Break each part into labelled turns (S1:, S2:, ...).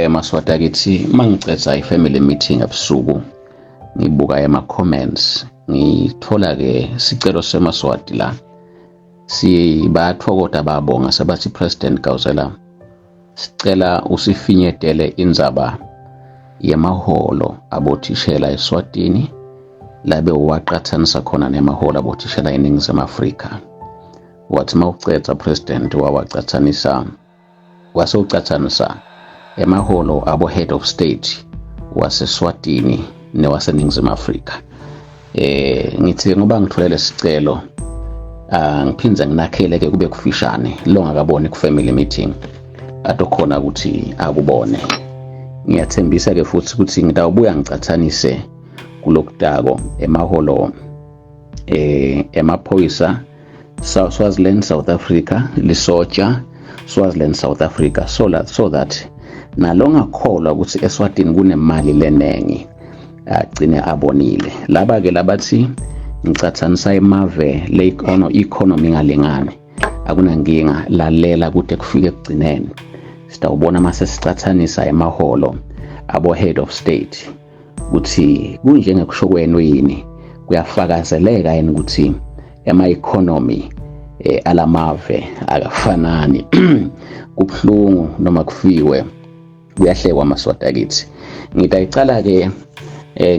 S1: Maswati akithi, mangicedza i-family meeting ebusuku, ngibuka ema-comments, ngithola ke sicelo semaswati la. Sibathokota, babonga, sebathi, "President Gawuzela, sicela usifinyetele indzaba yemaholo abothishela eSwatini labe uwaqathanisa khona nemaholo abothishela eNingizimu Afrika." Wathi mawucedza President wawacathanisa, wase ucathanisa emaholo abo head of state waseSwatini newaseNingizimu Afrika. Ngithi ngoba ngitholele lesicelo, ngiphindze nginakhele ke kube kufishane, lo ngakaboni ku family meeting atokhona ukuthi akubone. Ngiyathembisa ke futhi ukuthi ngitawubuya ngicathanise kulokutako emaholo emaphoyisa Swaziland, South Africa, lisotsha Swaziland, South Africa, so that nalongakholwa ukuthi eSwatini kunemali lenengi agcine abonile. Laba ke labathi ngicathanisa emave le economy ngalingani, akunankinga, lalela kude kufike ekugcineni. Sitawubona mase sicathanisa emaholo abo head of state ukuthi kunjengekusho kwenu yini, kuyafakazeleka yini ukuthi ema-economy alamave akafanani. Kubhlungu noma kufiwe kuyahlekwa, maswati akithi. Ngitayicala ke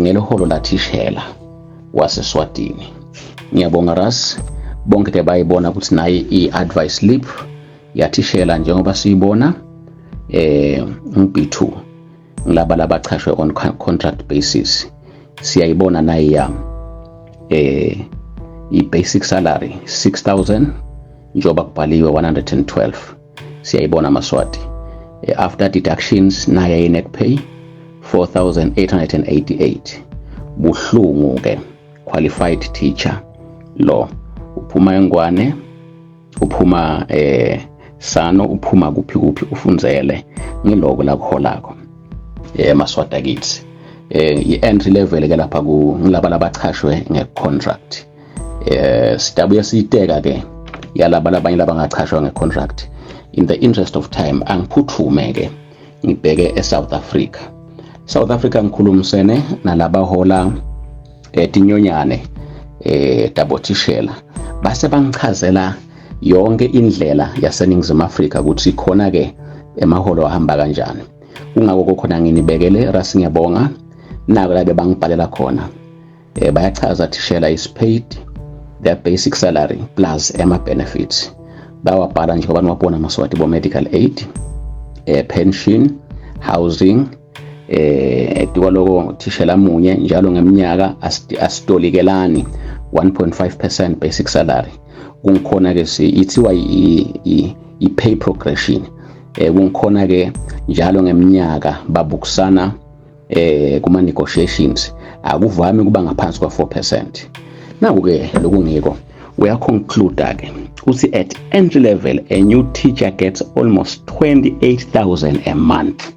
S1: ngeliholo lathishela waseSwatini. Ngiyabonga Ras, bonke ke bayibona ukuthi nayi i-advice slip yathishela njengoba siyibona, ngi-B2, ngilaba labachashwe on contract basis. Siyayibona nayi ya i-basic salary 6000 njengoba kubhaliwe 112. Siyayibona maswati, after deductions naye i-net pay 4888. Buhlungu ke, qualified teacher lo uphuma engwane, uphuma sano, uphuma kuphi kuphi, ufundzele ngiloko la kuholako, maswati akithi. I-entry level ke lapha ku ngilaba labachashwe nge-contract. Sidabuye siyiteka ke yalaba labanye labangachashwa nge-contract. In the interest of time, angiphuthume ke ngibheke eSouth Africa. South Africa, ngikhulumisene nalabahola tinyonyane tabothishela, base bangichazela yonke indlela yaseNingizimu Afrika ukuthi khona ke emaholo ahamba kanjani. Kungako kukhona nginibekele rasi, ngiyabonga, nako labe bangibhalela khona. Bayachaza, thishela is paid their basic salary plus ema benefits. Bawabhala njengoba niwabona maswati, bo medical aid, pension, housing. Tikwaloko thishela munye njalo ngeminyaka asitolikelani 1.5% basic salary. Kungikhona ke ithiwa i pay progression. Kungikhona ke njalo ngeminyaka babukusana kuma negotiations, akuvami kuba ngaphansi kwa 4%. Naku ke lokungiko, uyaconclude ke uthi at entry level a new teacher gets almost 28,000 a month.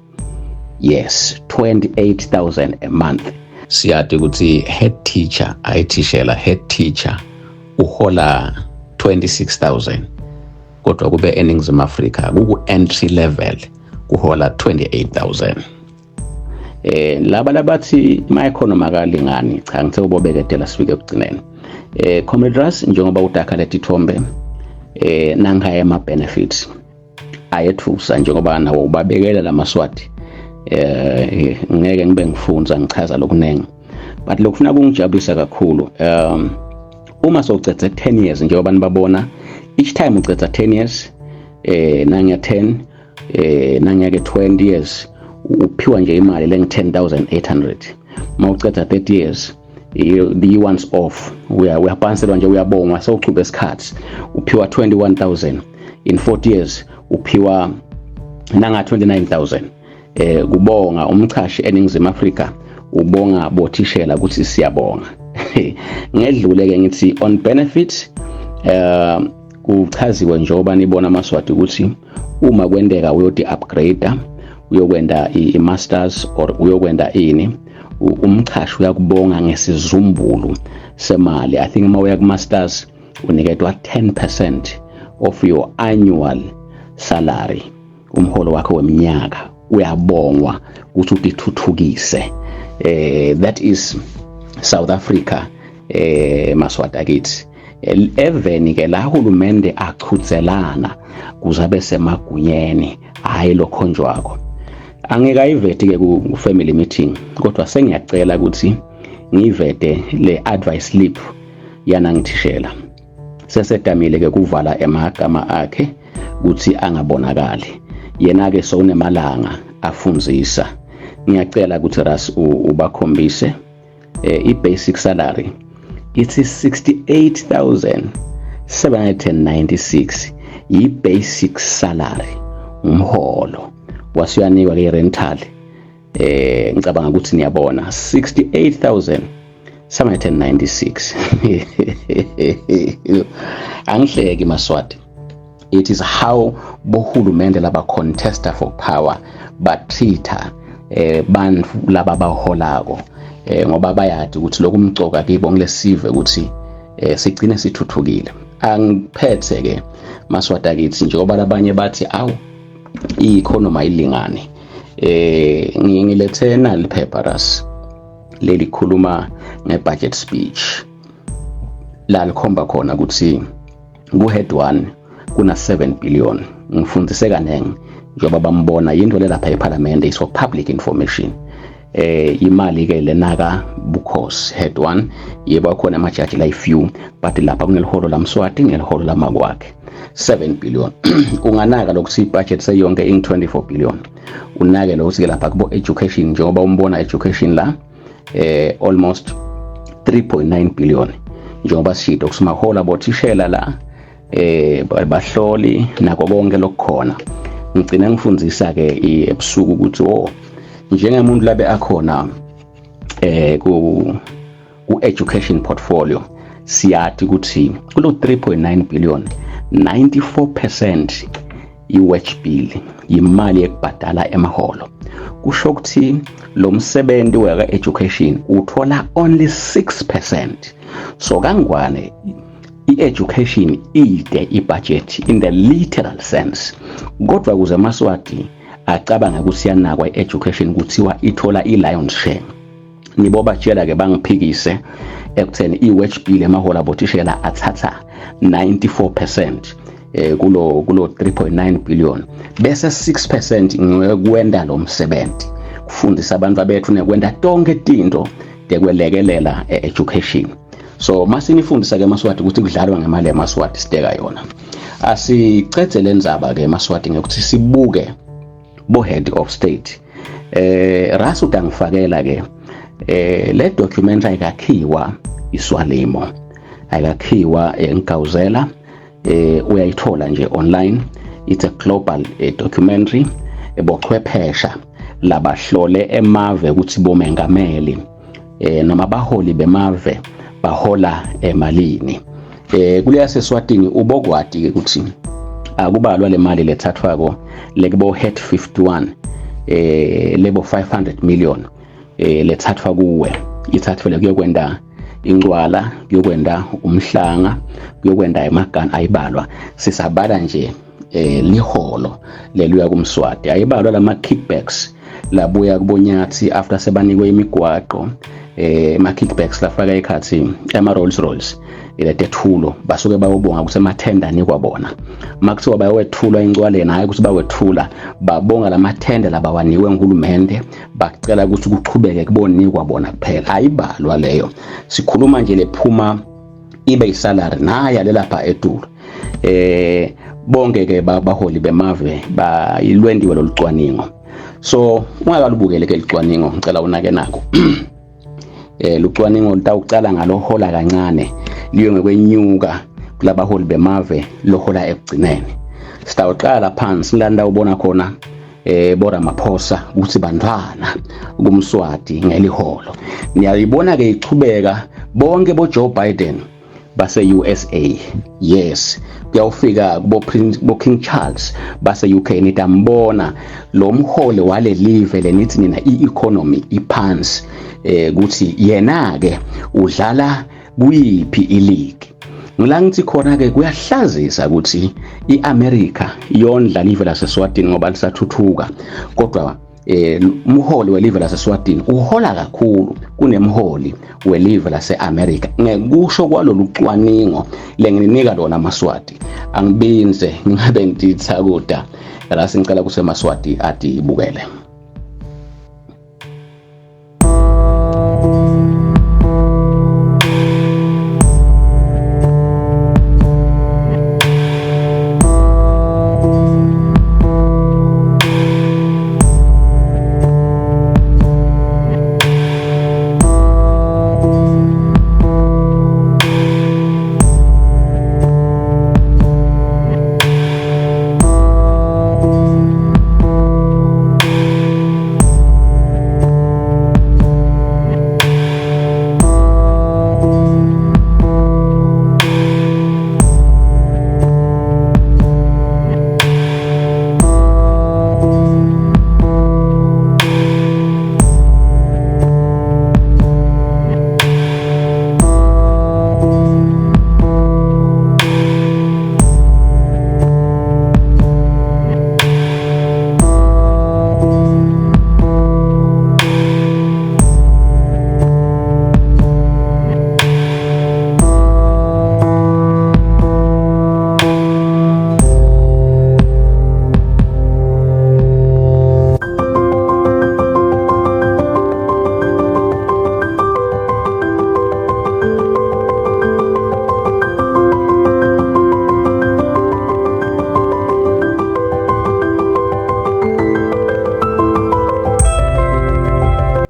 S1: Yes, 28,000 a month. Siyati ukuthi head teacher, ayithishela, head teacher uhola 26,000, kodwa kube eNingizimu Afrika kuku entry level kuhola 28,000. Laba labathi ma economy akalingani, cha, ngithe ubobeketela sifike ekugcineni. Comrade Ras, njengoba udakha letithombe, nankhaya ema benefits ayethusa njengoba nawo ubabekela lamaswati. Ngeke ngibe ngifunza ngichaza lokunengi, but lokufuna kungijabulisa kakhulu, uma sowucedze 10 years, njengoba nibabona, each time ucedza 10 years, nangiya 10, nangiyake 20 years, uphiwa nje imali lengi 10,800. Mawuceda 30 years, the once off, uyapanselwa nje, uyabongwa, sewuchube isikhathi, uphiwa 21,000. In 40 years uphiwa nanga 29,000. Kubonga umchashi eNingizimu Afrika, ubonga bothishela ukuthi siyabonga. Ngedlule ke ngithi on benefits, kuchaziwe njengoba nibona amaswati ukuthi uma kwenteka uyoti upgrade, uyokwenda i-masters or uyokwenda ini, umchashi uyakubonga ngesizumbulu semali. I think uma uya ku-masters uniketwa 10% of your annual salary, umholo wakho weminyaka. Uyabongwa ukuthi utithuthukise. That is South Africa, maSwati akithi. Even ke la hulumende achudzelana kuze abe semagunyeni, hayi lokhonjwako. Angikayiveti ke ku family meeting, kodwa sengiyacela ukuthi ngivete le advice slip yanangithishela. Sesedamile ke kuvala emagama akhe ukuthi angabonakali. Yena ke sowunemalanga afundzisa. Ngiyacela ukuthi Ras ubakhombise i-basic salary, ithi 68,796 i-basic salary, umholo wasuyanikwa ke rental. Ngicabanga ukuthi niyabona, 68,796. Angihleki, maSwati. It is how bohulumende laba contesta for power batreata bantu laba baholako, ngoba bayati ukuthi lokumcoka kibo ngilesive ukuthi sigcine sithuthukile. Angiphethe ke, maSwati akithi, njengoba labanye bathi awu, i-economy ayilingani. Ngilethe nali phepha, Ras, leli khuluma nge-budget speech, la likhomba khona ukuthi ku-head 1 kuna 7 billion. Ngifundise kaningi njengoba bambona yinto lelapha eParliament, is for public information. Imali ke lenaka bukhosi, head 1. Yebo, akhona amajaji la few, but lapha kuneliholo lamSwati ngeliholo lamakwakhe, 7 billion. Unganaka lokuthi ibudget seyonke ing 24 billion. Unake lokuthi ke lapha kubo education, njengoba umbona education la, almost 3.9 billion, njengoba sishilo kusimahola bothishela la, bahloli nako konke lokukhona. Ngigcina ngifundisa ke ebusuku ukuthi oh, njengemuntu labe akhona ku education portfolio, siyathi ukuthi kulo 3.9 billion, 94% i-wage bill, imali yekubhadala emaholo. Kusho ukuthi lo msebenzi waka education uthola only 6%. So kangwane i-education ide ibudget in the literal sense, kodwa kuze amaSwati acabanga ukuthi yanakwa i-education, kuthiwa ithola i-lion's share. Nibobatshela ke bangiphikise ekutheni i-wage bill, emaholo abothishela athatha 94% kulo 3.9 billion, bese 6% ngekwenda lo msebenzi, kufundisa abantu bethu nekwenda tonke tinto tekwelekelela education. So masinifundisa ke, maSwati, ukuthi kudlalwa ngemali yamaSwati, siteka yona. Asicedze lendzaba ke, maSwati, ngekuthi sibuke bo head of state. Rasu utangifakela ke le documentary. Ayikakhiwa iswalimo, ayikakhiwa engigawuzela. Uyayithola nje online. It's a global documentary ebochwephesha labahlole emave ukuthi bomengameli noma baholi bemave bahola emalini. Kuleya seSwatini ubokwati ke ukuthi akubalwa le mali lethathwako lekubo head 51, lebo 500 million lethathwa kuwe, ithathwe kuyokwenda incwala, kuyokwenda umhlanga, kuyokwenda emagana. Ayibalwa, sisabala nje liholo leluya kumSwati. Ayibalwa lama kickbacks labuya kubonyathi after sebanikwe imigwaqo, ama kickbacks lafaka ekhathi ama Rolls Royce letethulo, basuke bayobonga ukuthi emathenda anikwa bona. Makuthiwa bayowethulwa incwaleni, hayi ukuthi bawethula, babonga lamathenda labawanikwe nguhulumende, bacela ukuthi kuchubeke kubonikwa bona kuphela. Ayibalwa leyo, sikhuluma nje lephuma ibe isalary naya lelapha etulu. Bonke ke baholi bemave bayilwendiwe lolucwaningo. So ungakalubukele ke licwaningo, ngicela unake nako. Lucwaningo litawucala ngalohola kancane, liyo ngekwenyuka kulabaholi bemave lohola ekugcineni. Sitawuqala phansi la ndawubona khona boRamaphosa ukuthi bantwana kumSwati ngeliholo. Niyayibona ke ichubeka, bonke bo Joe Biden base USA, yes, kuyawufika kubo Prince, bo King Charles base UK. Nitambona lo mholi walelive lenithi nina i-economy iphansi, ukuthi yena ke udlala kuyiphi ileague. Ngila ngithi khona ke kuyahlazisa ukuthi iAmerica yondla live laseSwatini ngoba lisathuthuka, kodwa umholi welive laseSwatini uhola kakhulu kunemholi welive lase-America ngekusho kwalolu cwaningo lengininika lona amaSwati. Angibinze ngingabe ngitithakuda la, singicela kusemaswati atibukele.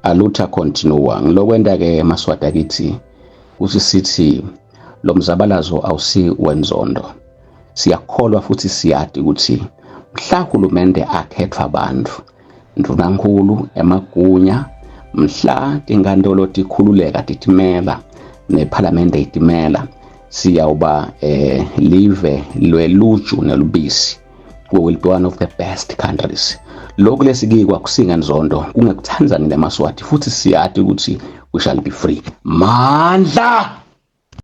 S1: Aluta continua. Ngilokwenta ke emaSwati akithi kuthi sithi lo mzabalazo awusi wenzondo. Siyakholwa futhi siyati ukuthi mhla hulumende akhethwa abantu, ndvunankhulu, emagunya, mhla tinkantolo tikhululeka titimela nephalamende itimela, siyawuba live lweluju nelubisi. We will be one of the best countries. Lokhu lesikikwa kusinga nzondo kungekuthandzani nemaSwati futhi siyati ukuthi we shall be free. Mandla!